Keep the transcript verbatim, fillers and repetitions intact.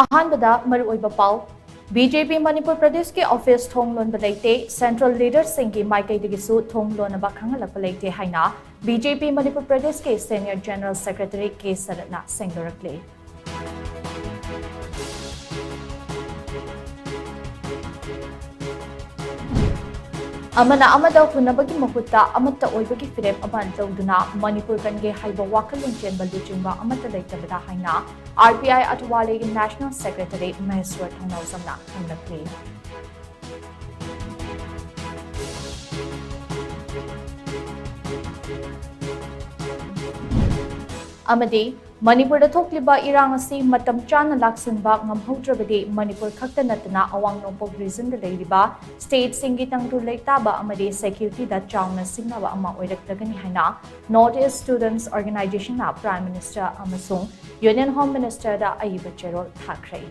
ꯑꯍꯥꯟꯕꯗ ꯃꯔꯨꯑꯣꯏꯕ ꯄꯥꯎ꯫ ꯕꯤ ꯖꯦ ꯄꯤ ꯃꯅꯤꯄꯨꯔ ꯄ꯭ꯔꯗꯦꯁꯀꯤ ꯑꯣꯐꯤꯁ ꯊꯣꯡ ꯂꯣꯟꯕ ꯂꯩꯇꯦ, ꯁꯦꯟꯇ꯭ꯔꯦꯜ ꯂꯤꯗꯔꯁꯤꯡꯒꯤ ꯃꯥꯏꯀꯩꯗꯒꯤꯁꯨ ꯊꯣꯡ ꯂꯣꯟꯅꯕ ꯈꯪꯍꯜꯂꯛꯄ ꯂꯩꯇꯦ ꯍꯥꯏꯅ ꯕꯤ ꯖꯦ ꯄꯤ ꯃꯅꯤꯄꯨꯔ ꯄ꯭ꯔꯗꯦꯁꯀꯤ ꯁꯦꯅꯤꯌꯔ ꯖꯦꯅꯔꯦꯜ ꯁꯦꯀ꯭ꯔꯦꯇꯔꯤ ꯀꯦ ꯁꯔꯠꯅ ꯁꯦꯡꯗꯣꯔꯛꯂꯤ꯫ ꯑꯃꯅ ꯑꯃꯗ ꯍꯨꯟꯅꯕꯒꯤ ꯃꯍꯨꯠꯇ ꯑꯃꯠꯇ ꯑꯣꯏꯕꯒꯤ ꯐꯤꯔꯦꯞ ꯑꯃ ꯂꯧꯗꯨꯅ ꯃꯅꯤꯄꯨꯔ ꯀꯟꯒꯦ ꯍꯥꯏꯕ ꯋꯥꯈꯜꯂꯣꯟ ꯆꯦꯟꯕ ꯂꯨꯆꯤꯡꯕ ꯑꯃꯠꯇ ꯂꯩꯇꯕꯗ ꯍꯥꯏꯅ ꯑꯥꯔ ꯄꯤ ꯑꯥꯏ ꯑꯇꯋꯥꯂꯦꯒꯤ ꯅꯦꯁꯅꯦꯜ ꯁꯦꯀ꯭ꯔꯦꯇꯔꯤ ꯃꯍꯦꯁ꯭ꯋꯔ ꯊꯧꯅꯥꯎꯖꯝꯅ ꯈꯪꯂꯛꯂꯤ꯫ ꯑꯃꯗꯤ ꯃꯅꯤꯄꯨꯔꯗ ꯊꯣꯛꯂꯤꯕ ꯏꯔꯥꯡ ꯑꯁꯤ ꯃꯇꯝ ꯆꯥꯅ ꯂꯥꯛꯁꯤꯟꯕ ꯉꯝꯍꯧꯗ꯭ꯔꯕꯗꯤ ꯃꯅꯤꯄꯨꯔ ꯈꯛꯇ ꯅꯠꯇꯅ ꯑꯋꯥꯡ ꯅꯣꯡꯄꯣꯛ ꯔꯤꯖꯟꯗ ꯂꯩꯔꯤꯕ ꯁ꯭ꯇꯦꯠꯁꯤꯡꯒꯤ ꯇꯪꯗꯨ ꯂꯩꯇꯥꯕ ꯑꯃꯗꯤ ꯁꯦꯀ꯭ꯌꯨꯔꯤꯇꯤꯗ ꯆꯥꯎꯅ ꯁꯤꯡꯅꯕ ꯑꯃ ꯑꯣꯏꯔꯛꯂꯒꯅꯤ ꯍꯥꯏꯅ ꯅꯣꯔꯠ ꯏꯁ ꯁ꯭ꯇꯨꯗꯦꯟꯠꯁ ꯑꯣꯔꯒꯅꯥꯏꯖꯦꯁꯟꯅ ꯄ꯭ꯔꯥꯏꯝ ꯃꯤꯅꯤꯁꯇꯔ ꯑꯃꯁꯨꯡ ꯌꯨꯅꯤꯌꯟ ꯍꯣꯝ ꯃꯤꯅꯤꯁꯇꯔꯗ ꯑꯏꯕ ꯆꯦꯔꯣꯜ ꯊꯥꯈ꯭ꯔꯦ꯫